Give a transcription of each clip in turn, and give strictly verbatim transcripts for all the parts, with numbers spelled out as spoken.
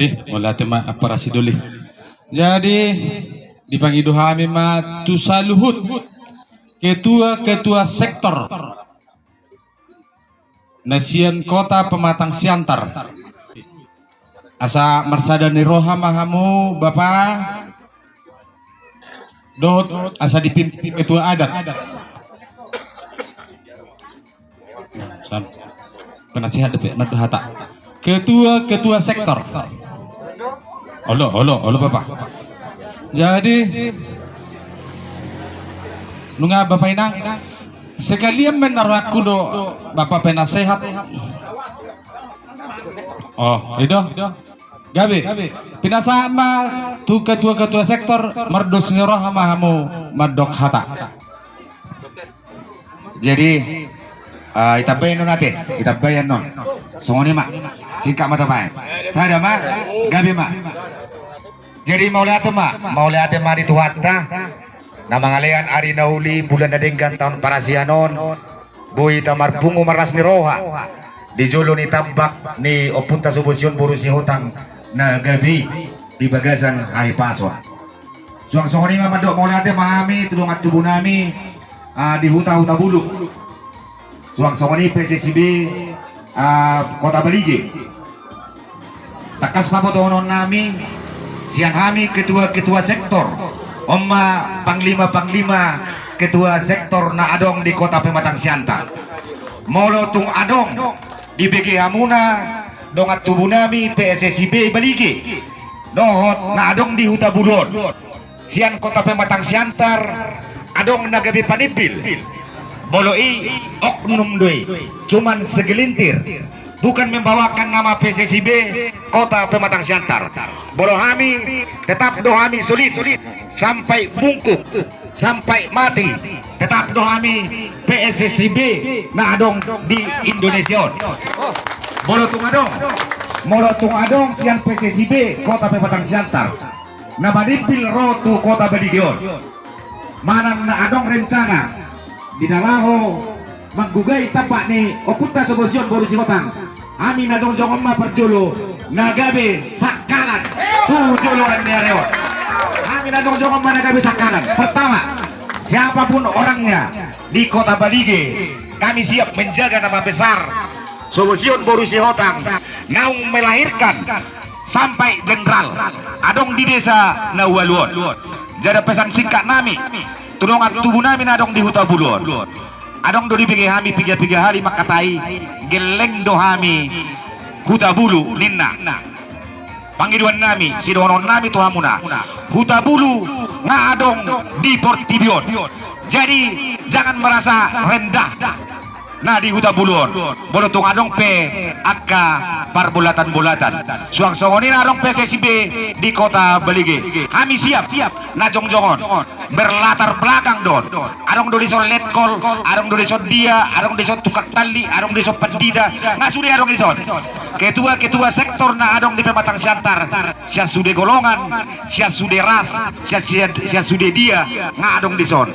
Ih, mauliate ma, Ampara Sidoli. Jadi, dipangido hami ma tu saluhut ketua-ketua sektor na sian Kota Pematang Siantar. Asa marsada ni roha ma hamu, Bapa, dohot asa dipimpin ketua adat. Sam-, penasehat dope, mandok hata. Ketua-ketua sektor. Olo, olo, olo, Bapa. Jadi, nunga Bapa Inang, sekalian ma na rohangku do Bapa penasehat. Oh, i do. Gabe, pinasahat ma tu ketua-ketua sektor, mardos ni roha ma hamu mandok hata. Jadi, ah, itambai annon ate, itambai annon. Songon i ma, singkat ma tabaen. Sada ma, gabe ma. Jadi mauliate ma, mauliate ma di Tuhanta, na mangalean ari na uli, bulan na denggan, taon parasian on, boi hita marpungu marlas ni roha di jolo ni tambak ni ompunta Sobosion boru Sihotang na gabe i di bagasan hahipason. Suang songon i ma mandok mauliate ma hami tu dongan tubu nami, ah, di huta Hutabulu. Suang songon i P S S I B, ah, Kota Balige. Tangkas pabotohonon nami, sian hami ketua-ketua sektor, on ma panglima-panglima ketua sektor na adong di Kota Pematang Siantar. Molo tung adong dibege hamuna dongan tubu nami P S S I B Balige dohot na adong di Hutabulu on, sian Kota Pematang Siantar, adong na gabe panimbil. Molo i, oknum do i, cuman segelintir, bukan membawakan nama P S S I B Kota Pematang Siantar. Molo hami, tetap do hami solid sampai bungkuk, sampai mati, tetap do hami P S S I B na adong di Indonesia on. Molo tung adong, molo tung adong sian P S S I B Kota Pematang Siantar na manimbil ro tu Kota Balige on, manang na adong rencana di na laho manggugai tambak ni ompunta Sobosion boru Sihotang, hami na jongjong on ma parjolo na gabe sangkalan tu joloan ni ari on. Hami na jongjong on ma na gabe sangkalan. Pertama, siapapun orangnya di Kota Balige, kami siap menjaga nama besar Sobosion boru Sihotang, naung melahirkan sampai jenderal adong di desa na ualu on. Jadi pesan singkat nami tu dongan tubu nami na adong di Hutabulu on. Adong do dibege hami piga-piga hali mangkatai, gelleng do hami Hutabulu ninna. Pangidoan nami, sidohonon nami tu hamuna, Hutabulu nga adong di portibi on. Jadi jangan merasa rendah na di Hutabulu on, molo tung adong pe angka parbolatan-bolatan. Suang songon i na adong P S S I B di Kota Balige, hami siap na jongjong on, berlatar belakang do on. Adong do dison letkol, adong do dison dia, adong dison tukang talli, adong dison pandita, nga sude adong dison. Ketua-ketua sektor na adong di Pematang Siantar, sian sude golongan, sian sude ras, sian, sian, sian sude dia, nga adong dison.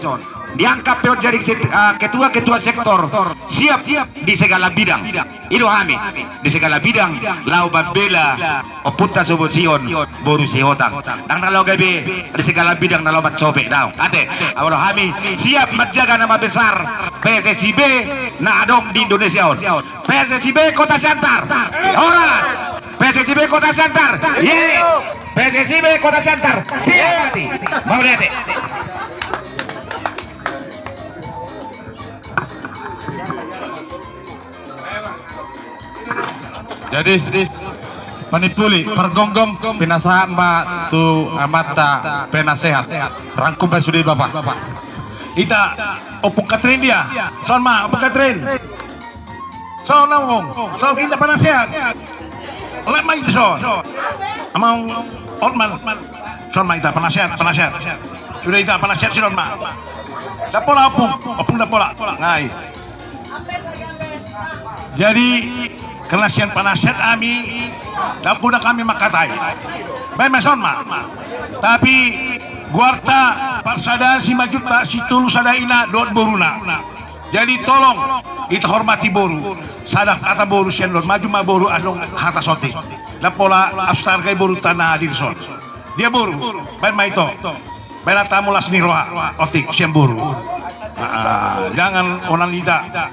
Diangkat pe on jadi set-, ah, ketua-ketua sektor, siap di segala bidang. I do hami di segala bidang laho mambela ompunta Sobosion boru Sihotang. Ndang na laho gabe di segala bidang na laho mansopek, daong. Ate, molo hami siap menjaga nama besar P S S I B na adong di Indonesia on. P S S I B Kota Siantar. Horas. P S S I B Kota Siantar. Yes. P S S I B Kota Siantar. Siap mati. Mauliate. Jadi, panimpuli, pargomgom, pinasahat ma tu amanta penasehat. Rangkum pe sude, Bapa. Ita, Ompung Katrin dia. Son ma, Ompung Katrin. Son, Ompung. Son, ita penasehat. Lek ma ita son. Amang Otman. Son ma ita penasehat, penasehat. Sude ita penasehat, sidon ma. Dapola, Ompung. Ompung, dapola. Ngai. Jadi, karena sian penasehat hami, ndang poda hami mangkatai. Baen ma, son ma. Tapi, goarta parsadaan Simanjuntak, Sitolu Sada Ina dohot boruna. Jadi, tolong, ita hormati boru. Sada hata boru sian on, maju ma boru, adong hata sotik. Ndang pola Astarga i borunta na hadir son. Dia boru, baen ma ito. Baen ma tamu las ni roha, otik sian boru. Ah, jangan onan ita.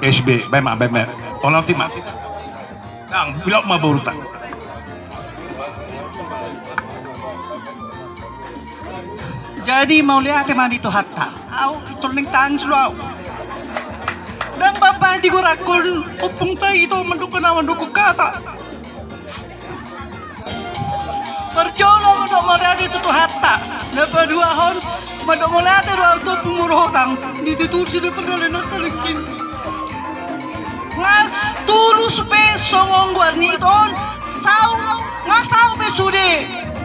S B, baen ma, baen ma. Onan otik ma. Ndang, bilok ma borunta. Jadi mauliate ma di Tuhanta. Au, tolning tangis do au. Ndang bapa digorakkon ompungta ito mandok na mandok hata. Parjolo mandok mauliate tu Tuhanta. Na paduahon mandok mauliate do au tu ompung Moro Hotang. Di tutu si di perdalanan talingkin. Nga tulus pe songon goar ni ito on, saut, nga saut pe sude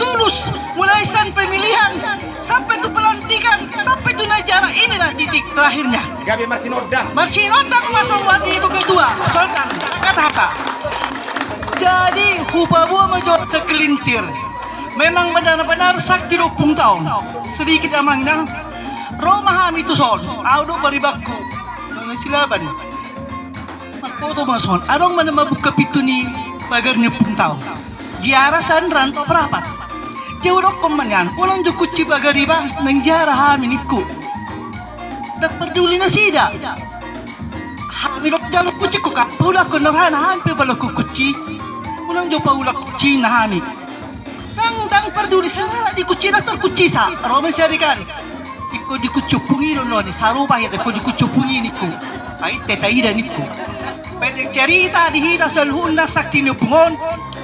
tulus, mulai sian pemilihan sampai tu pelantikan sampai tu na ziarah, inilah titik terakhirnya. Gabe marsinondang. Marsinondang ma songon goar ni ito ketua, sonondang, kata apa? Jadi hupaboa ma jo segelintir. Memang benar-benar sakti do ompungta on. Sedikit amangnya, ro ma hami tu son, au do paribanku. Nang silaban. Marpoto ma son, adong ma na mambuka pintu ni pagar ni ompungta on. Ziarah sian rantau Prapat. Jadi hudokkon ma nian, unang jo kunci pagar i ba, nang ziarah hami ningku. Ndang parduli nasida. Hami do jalo kunci, hudokkon rohana, hami pe balokku kunci. Unang jo paulak kunci na hami. Ndang, ndang parduli, sanga di kunci, ndang tarkunci sa. Ro ma sian i kan. Ingkon di kunci ompung i do noni, sarupa hita, ingkon di kunci ompung i ningku. Ai, teta ida ningku. Pendek cerita di hita saluhutna sakti ni ompung on,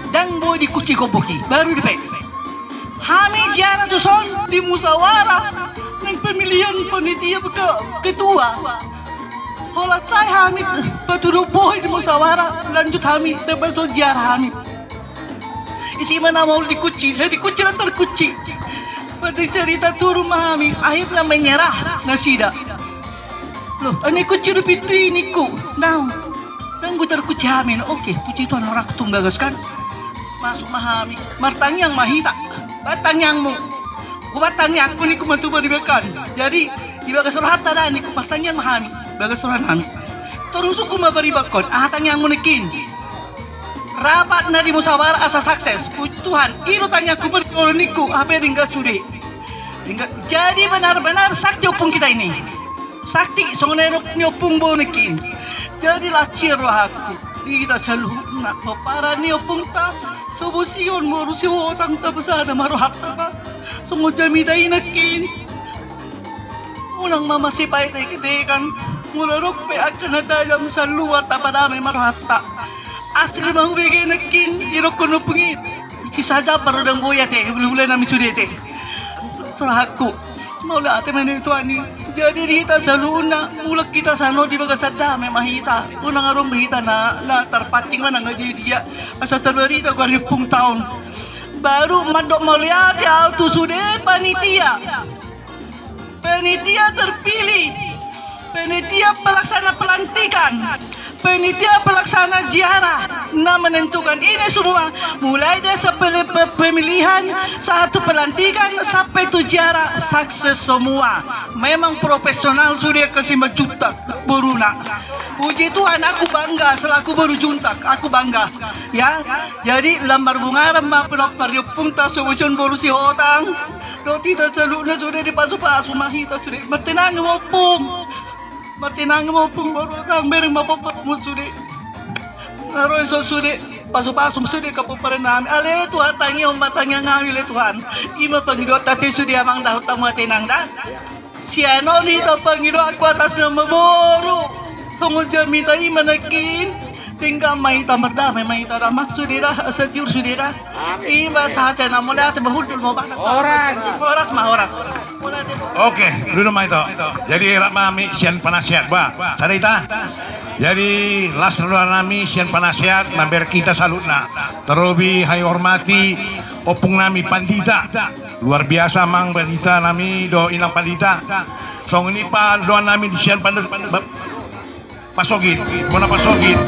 ndang boi di kunci gobok i. Baru dipe. Hami ziarah tu son di musyawarah nang pemilihan panitia ke-, ketua. Holan sai hami patudu bohi di musyawarah, lanjut hami, tebas on ziarah hami. Isi ma na maol di kunci, sai di kunci ndang tarkunci. Pendek cerita turun ma hami, akhirna menyerah nasida. Loh, ani kunci do pintu i ningku. Ndang. Ndang boi tarkunci hami, no. Oke, puji Tuhan, orang tung bagas kan. Masuk ma hami. Martangiang ma hita. Baen tangiangmu. Hubaen tangiangku ningku ma tu paribanku. Jadi di bagas rohanta da ningku, martangiang ma hami. Bagas roha nami. Torus hubaen paribanku. Aha tangiangmu ningkin? Rapat na di musyawarah asa sukses. Puji Tuhan, i do tangiangku, berdoa ningku, hape denggan sude. Denggan, jadi benar-benar sakti ompung kita ini. Sakti, songon na didok ni ompung boru ningkin. Jadi las ni rohangku di hita saluhutna, pomparan ni ompungta, so boi on boru Sihotang, tapasada ma rohanta ba. Songon jamita i nangkin. Unang ma masipaetek-etekan, molo adong pe angka na tajam sian luar, tapadame ma rohanta. Asli ma hubege nangkin, didokkon ompung i. Sisa jambar do ndang boi ate, hulahula nami sude ate. Rohangku, mauliate ma nian tu Tuhan i. Jadi di hita saluhutna, mulak hita sian on di bagasan dame ma hita. Unang adong be hita na, na tarpancing manang na dia-dia. Asa tarbarita goar ni ompungta on. Baru mandok mauliate au tu sude panitia. Panitia terpilih, panitia pelaksana pelantikan, panitia pelaksana ziarah, na menentukan ini semua, mulai dari sampai pe-, pemilihan, sahat tu pelantikan, sampai tu ziarah, sukses semua. Memang profesional sude, angka simanjuntak boruna. Puji Tuhan, aku bangga selaku boru Juntak, aku bangga. Ya, jadi lam marbungaran ma pinompar ni ompungta, so boi on boru Sihotang. Dohot hita saluhutna sude, dipasu-pasu ma hita sude. Martinangi ma ompung. Martinangi ma ompung, boru Hotang, bereng ma pomparanmu sude. Na ro dison sude, pasu-pasu ma sude angka pomparan nami. Ale Tuhan, tangihon ma tangiang nami, ale Tuhan. I ma pangidoanta ate sude, amang, dohot hamu ate, inang, da. Sian on hita pangidoanku atas nama boru. Songon jamita i ma nangkin. Denggan ma hita, mardame ma hita, damang sude da, asa tiur sude da. Ima saja na mauliate, bahundul ma badan. Horas. Horas ma, horas. Oke, duduk ma ito. Jadi rap ma hami sian panasehat ba. Sada ita. Jadi las roha nami sian panasehat, mambereng hita saluhutna. Terlebih hami hormati ompung nami pandita. Luar biasa, amang pandita nami dohot inang pandita. Songon i pandohan nami di sian pando-, ba-, Pasogit, bona Pasogit,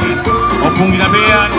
Ompung Ginabean,